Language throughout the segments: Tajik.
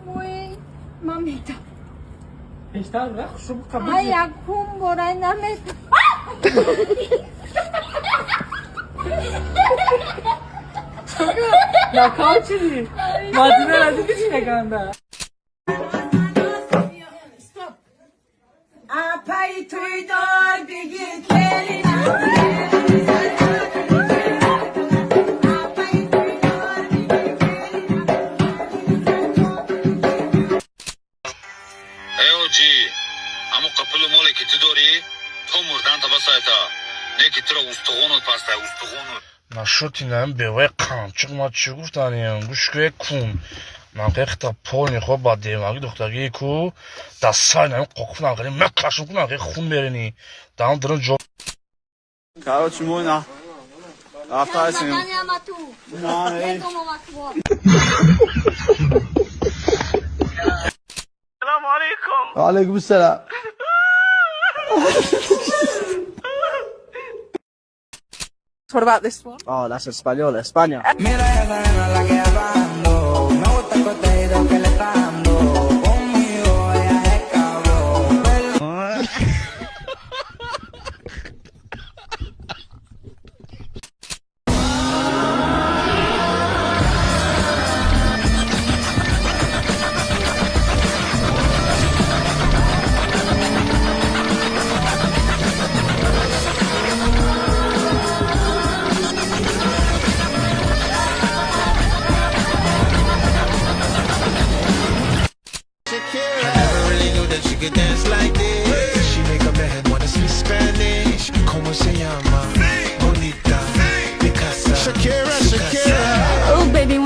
Вой, ман метам. Пештар хушрӯ қабул. Ай, якум борай наметам. Нокаут шудӣ. Мадина ра дидӣ, чӣ мекунанда? Апай туйдор бигир келина. Апай туйдор бигир келина. Э, оҷӣ, ҳамон қапилу моле, ки ту дорӣ, то мурданта басайта, не ки туро устухонот пастай, устухонот. Нашоти нам бевай қамчиқ, ма чӣ гуфтанем, гӯшкӯе кун, ман қехта полни хоб ба демаги духтагии ку дастсай нам қоқфунам қери мекашум кунам, қери хун мерени даам дурун ҷо. Короче, мо ина рафтаистем. Задани ту. На, эй. وعليكم السلام. What about this one? Oh, that's español, España. Mira esa nena la que ando. Me gusta el contenido que le está dando. Conmigo ella es cabrón. I never really knew that she could dance like this. She make a man wanna speak Spanish. Como se llama? Bonita. Mi casa. Shakira, Shakira.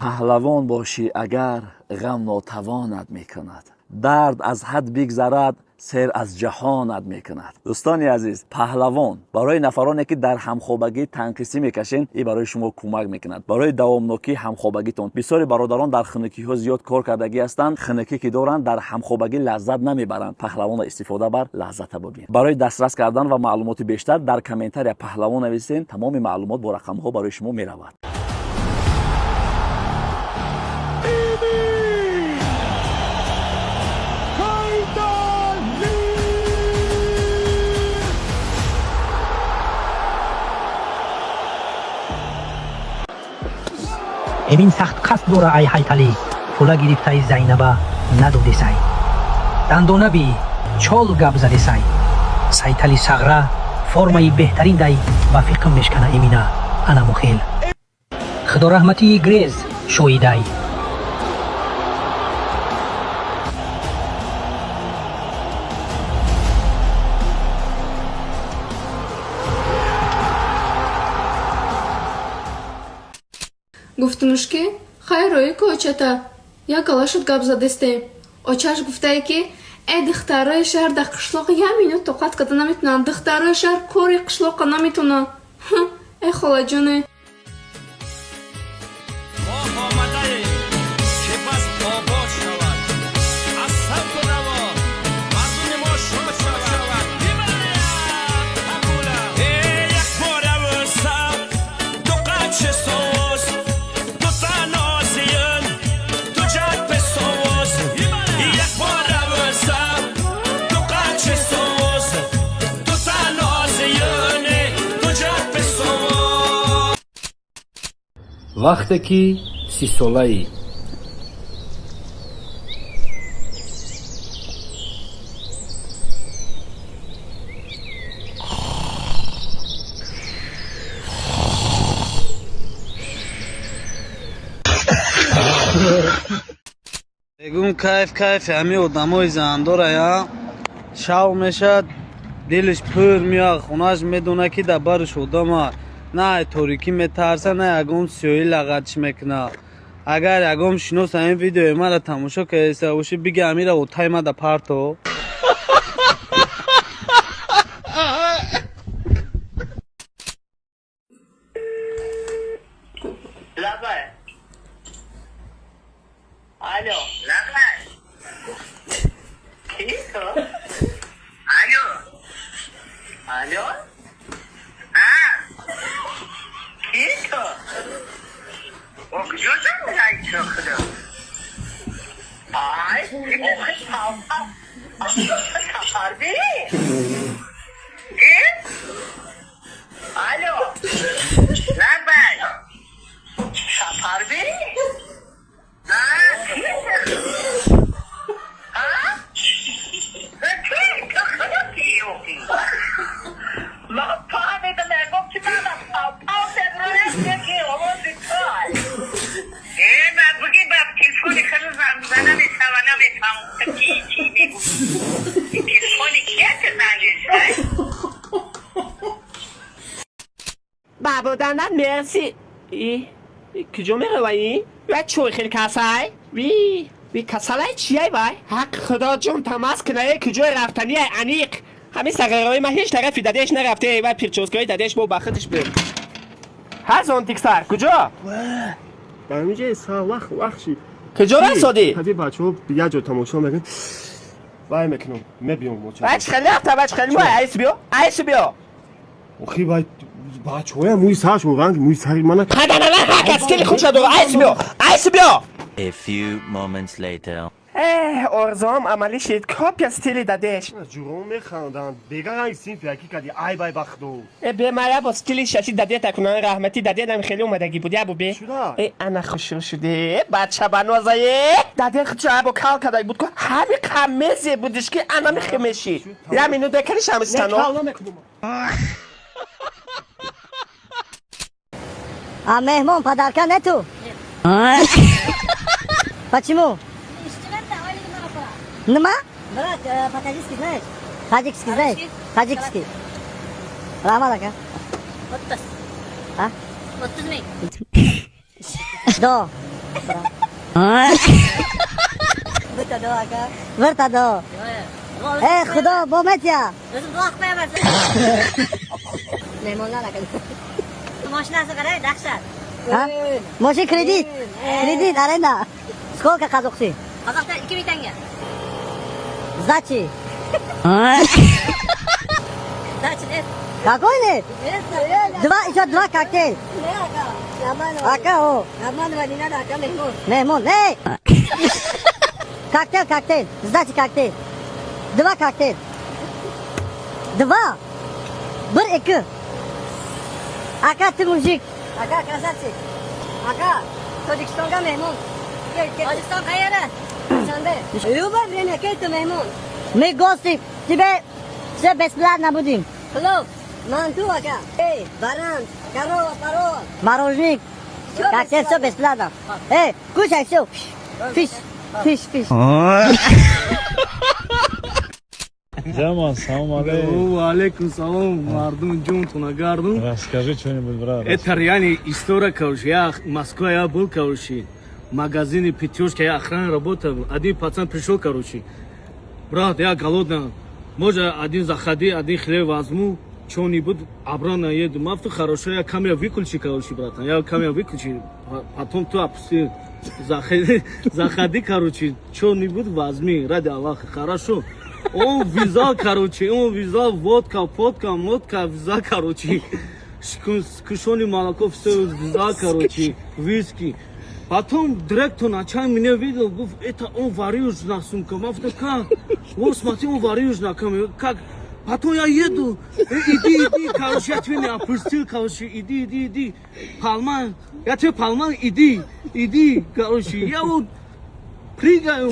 Паҳлавон бошӣ агар, ғам нотавонат мекунад, дард аз ҳад бигзарад, сер аз ҷаҳонат мекунад. Дӯстони азиз, паҳлавон барои нафароне, ки дар ҳамхобагӣ танқисӣ мекашен, и барои шумо кӯмак мекунад барои давомнокии ҳамхобагитон. Бисёри бародарон дар хунукиҳо зиёд кор кардагӣ ҳастанд, хунукӣ ки доранд, дар ҳамхобагӣ лаззат намебаранд. Паҳлавонро истифода бар, лаззата бубин. Барои дастрас кардан ва маълумоти бештар дар комментария паҳлавон нависен, тамоми маълумот бо рақамҳо барои шумо меравад. Эмин сахт қасд дора, ай ҳайталӣ пула гирифтаи Зайнаба надодесай, дандонаби чол гап задесай. Сайтали сағра формаи беҳтарин дай ба фиқм мешкана. Эмина анаму хел худораҳматии грез шоидай. Гуфтумуш, ки хайр, роӣ ку очата, як галашуд гап задестем. Очаш гуфтае, ки э, духтарои шаҳр дар қишлоқ як минут тоқат карда наметунанд, духтарои шаҳр кори қишлоқа наметунанд. Э, холаҷоне. Мо омадаем, ки бас обод шавад, аз савту наво мардуми мо шод шавад. Э, якбора сав ду қачи соз, ду танозиин, ду ҷадпи соз. Якбора сав ду қачи соз, ду танозиин, ду ҷадпи соз. Вақте ки 30-солаӣ. Бегум, кайф, кайфи ҳами одамои зандорая, шав мешад, дилиш пур меяд, хонаш медона, ки дар барш одама на ай торикӣ метарса, на ягон сиёҳӣ лағатш мекуна. Агар ягон шинос ҳамин видеои мара тамошо кардеса бошӣ, бига амира отай мада парто. Лабай. Алло. Лабай. Кӣ ту? Алло. Алло. А. Кӣ ту? О, куҷо занг ту, худо? Ай, охи сафар бери. Алло. Лабай. Сафар бери. А, а? Ки? Ки охи? Ман фаҳмидам, гуфт ки ман пав феврале ки овози ту. Э, баъд буги ба телефони хеле занг зана мешава, намефаҳмам ки чӣ мегӯ. Телефони кия занг? Бабоданат мерси. И куҷо мераваӣ? Ва чой хел касай? Ви ви касалай чияй вай? Ҳақ худо ҷон тамас кунае куҷои рафтанияй аниқ. Ҳамин сағираҳои ман ҳеҷ тарафи дадеш нарафте ва пирчоскаи дадеш бо ба худаш буд. Ҳар зонтиксар куҷо? Ба ҳаминҷа са вақт вақт шид. Куҷо расодӣ? Ҳади бачаҳо як ҷо тамошо мекунанд. Вай мекунам, мебиём. Бач хеле рафта, бач хеле мо айс биё, айс биё. Охи вай бачаҳоя мӯи сарашон ранги мӯи сари мана. Ҳаданала ҳак аз стили худша дора. Айс биё, айс биё. A few moments later. Эҳ, орзуам амалӣ шид, копия стили дадеш. Ҷурон механданд. Бега ранги синфи якӣ кади, ай бай бахту. Э, бемая бо стили шаши дадета кунан, раҳмати дадедам хеле омадагӣ буд, ябу бе. Э, ана хушрӯ шуде, бача банозае. Даде худша бо кал кадаг буд ку, ҳами қамезе будиш ки ана мехемеши. Я минут бекани шамистано. А мехмон подарка нету? Почему? Нема? Брат, по-таджикски знаешь? Таджикский знаешь? Таджикский. Раҳмат, ака. 30. А? 30 ming. До. Bitta do, aka. Birta до. Э, худо, бо метия. O'zim duo qilib qo'yaman. Mehmonlar aka. Mashinasi qarang, dahshat. Ha? Мошин кредит. Кредит, аренда. Сколько qozoqsi? Qozoqdan 2000 tanga. Сдачи. Сдачи нет. Какой нет? Два, еще два коктейль. Ака, о. Обманывать не надо, ака, мехмон. Мехмон, эй! Коктейль, коктейль. Сдачи коктейль. Два коктейль. Два. Bir, ikki. Ака, ты мужик. Ака, красавчик. Ака, Tojikistonga mehmon. Kel, kel. Tojikiston qayeri? Dushanbe. Любое время kel tu mehmon. Мы гости. Тебе все бесплатно будем. Плов, манту, ака. Эй, баран, корова, парова. Мороженик. Коктейль, все бесплатно. Эй, кушай все. Фиш, фиш, фиш. Джаман, салам алейкум. Ва алейкум салом, мардум ҷонтона гардум. Расскажи что-нибудь, брат. Это реальная история, короче. Я в Москве, я был, короче. В магазине пятерочка, я охрана работал. Один пацан пришел, короче. Брат, я голодный. Можно один заходи, один хлеб возьму, что-нибудь, обратно еду. Мафту хорошо, я камеру выключи, короче, братан. Я камеру выключи, потом ты опусти. Заходи, заходи, короче, что-нибудь возьми, ради Аллаха, хорошо. Он вязал, короче, он вязал водка, водка, водка, вязал, короче. Скушёный молоко, все вязал, короче, виски. Потом директор начальник меня видел, говорит, это он варил на сумку. Я как? Вот смотри, он варил на камеру. Как? Потом я еду, иди, иди, короче, я тебя не опустил, короче, иди, иди, иди. Палман, я тебе палман, иди, иди, короче, я вот прыгаю.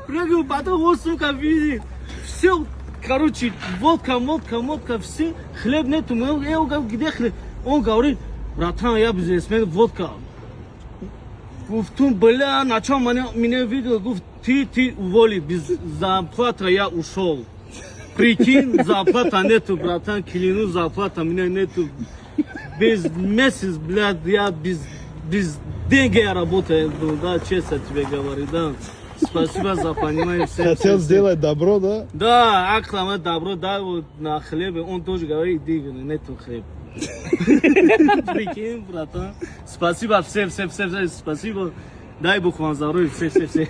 Прыгаю, потом вот, сука, видит. Все, короче, водка, водка, водка, все, хлеб нету. Я говорю, где хлеб? Он говорит, братан, я бизнесмен, водка. Гуфтум, бля, на чем меня видел, гуфт, ты уволи, без зарплаты я ушел. Прикинь, зарплата нету, братан, клянусь, зарплата меня нету. Без месяц, блядь, я без деньги я работаю, да, честно тебе говорю, да. Спасибо за понимание. Всем, Хотел всем, сделать добро, да? Да, аклама добро, да, вот на хлебе. Он тоже говорит, иди, нету хлеб. Прикинь, братан. Спасибо всем, всем, всем, всем, спасибо. Дай Бог вам здоровья, все, все, все.